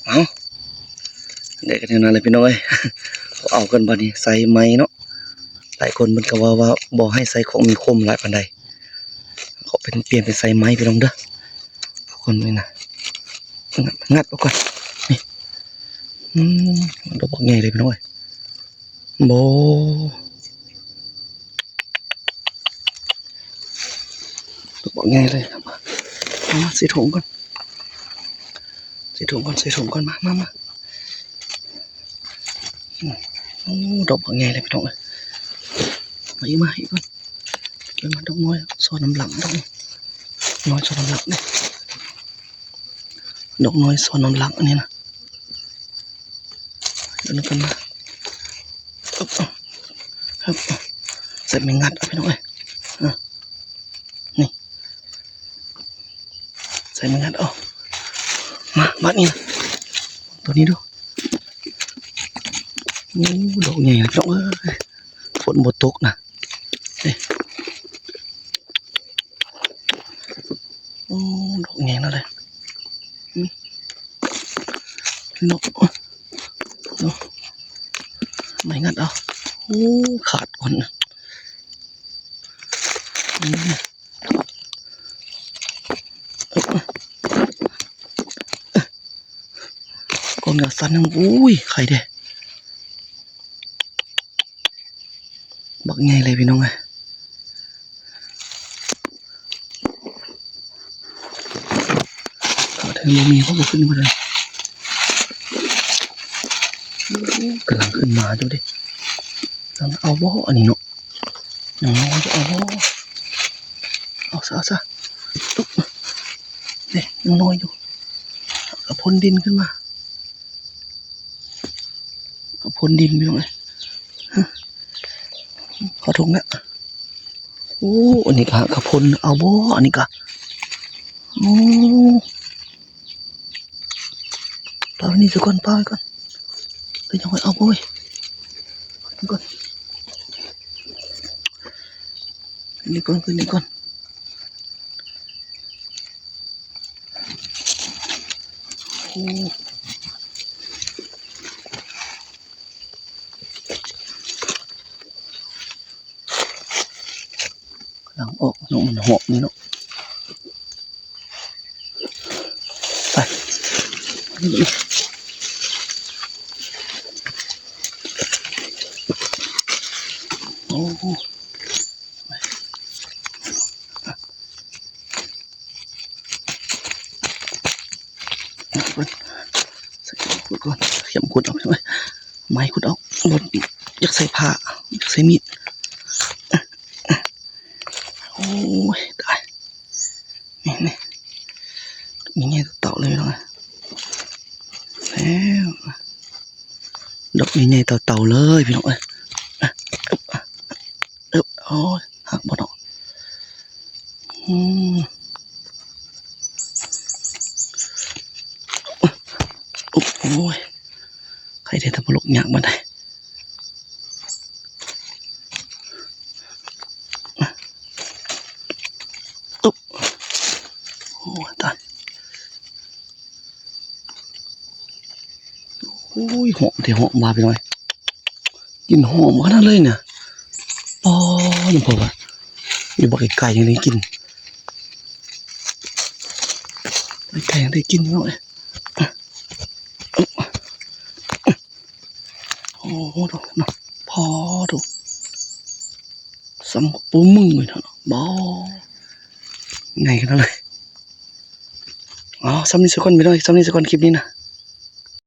ເອົາ ໄດ້ກັນແນວນັ້ນແຫຼະພີ່ນ້ອງເອີຍ. ເອົາກັນບາດນີ້ ໃສ່ໄມ້ເນາະ. ຫຼາຍຄົນເພິ່ນກໍເວົ້າວ່າບໍ່ໃຫ້ໃສ່ຂອງມີຄົມຫຼາຍປານໃດ. ຂໍເປັນ ປ່ຽນເປັນໃສ່ໄມ້ພີ່ນ້ອງເດີ. ທຸກຄົນນີ້ນະ ງັດ ງັດເອົາກ່ອນ. ນີ້ ອືມ ດອກບັກໃຫຍ່ເລີຍພີ່ນ້ອງເອີຍ. ບໍ່ ດອກບັກໃຫຍ່ເລີຍ. ມາ ມາ ໃສ່ຖົງກ່ອນ ໃສ່ຖົງກ່ອນ ໃສ່ຖົງກ່ອນ. ມາ ມາ ມາ. ໂອ້ ດອກບັກໃຫຍ່ເລີຍພີ່ນ້ອງເອີຍ. ມາອີກ ມາອີກກ່ອນ. ເບິ່ງ ດອກນ້ອຍຊ້ອນນຳຫຼັງ ດອກນ້ອຍຊ້ອນນຳຫຼັງນີ້ ດອກນ້ອຍຊ້ອນນຳຫຼັງອັນນີ້ນະ. ເອົານຳກັນມາ ໃສ່ໄມ້ງັດເອົາພີ່ນ້ອງເອີຍ. ນີ້ ໃສ່ໄມ້ງັດເອົາ. ມາ ບາດນີ້ນະ ຕົວນີ້ດູ. ໂອ້ ດອກໃຫຍ່ພີ່ນ້ອງເອີຍ. ຝົນບໍ່ຕົກນະ. ເອີ ໂອ້ ດອກໃຫຍ່ເນາະເດ້. ອືມ ເນາະ ເນາະ ໄມ້ງັດເອົາ. ໂອ້ ຂາດກ່ອນ. ອືມ ກອງຢາງສັ້ນ ໂອ້ຍ ໄຄແທ້. ບັກໃຫຍ່ເລີຍພີ່ນ້ອງເອີຍ. ຂາດແທ້ ບໍ່ມີ ເຂົາບໍ່ຂຶ້ນມາເລີຍ. ກຳລັງຂຶ້ນມາຢູ່ເດ້. ເອົາບໍ່ອັນນີ້ເນາະ. ຍັງນ້ອຍຢູ່ ເອົາ ເອົາຊະ ເອົາຊະ. ເດ້ ຍັງນ້ອຍຢູ່. ກະພົ້ນດິນຂຶ້ນມາ ກະພົ້ນດິນພີ່ນ້ອງເອີຍ. ເຂົ້າຖົງລະ. ໂອ້ ອັນນີ້ກະກະພົ້ນ ເອົາບໍ່ອັນນີ້ກະ. ໂອ້ ປາໄວ້ນີ້ຊະກ່ອນ ປາໄວ້ກ່ອນ. ແລ້ວຍັງຄ່ອຍເອົາ ໂອ້ຍ ນີ້ກ່ອນ ນີ້ກ່ອນ ນີ້ກ່ອນ. ໂອ້ ກຳລັງອອກເນາະ ມັນຫອມນີ້ເນາະ. ໄປ ໂອ້ ໃສ່ເຂັມຂຸດກ່ອນ ເຂັມຂຸດເອົາ ໄມ້ຂຸດເອົາ. ບໍ່ຢາກໃຊ້ພ້າ ຢາກໃຊ້ມີດ. ໂອ້ຍ ຕາຍ ນີ້ ນີ້ ນີ້ ໃຫຍ່ເຕົ່າເລີຍພີ່ນ້ອງ. ແລ້ວ ດອກໃຫຍ່ໆ ເຕົ່າໆ ເລີຍພີ່ນ້ອງເອີຍ. ເອີ ໂອ້ຍ ຫັກບໍ່ເນາະ. ອືມ ໂອ້ຍ ໃຄແທ້ ແຕ່ບໍ່ລົກຍາກປານໃດ. ໂອ້ຍ ຕາຍ. ໂອ້ຍ ຫອມແທ້ ຫອມວ່າ ພີ່ນ້ອງ ກິ່ນຫອມຂະໜາດເລີຍນະ. ອໍ ນ້ຳ ເພາະວ່າຢູ່ບັກໄກໆ ຍັງໄດ້ກິ່ນ ໄກໆ ຍັງໄດ້ກິ່ນ ພີ່ນ້ອງເອີຍ. ໂອ້ໂຫ ໂທ້ເນາະ ພໍໂທ້ ສ່ຳກະປູມຶງເລີຍເນາະ. ບໍ່ ໃຫຍ່ຂະໜາດເລີຍ. ເອົາ ສ່ຳນີ້ສາກ່ອນ ພີ່ນ້ອງ ສ່ຳນີ້ສາກ່ອນ ຄລິບນີ້ນະ.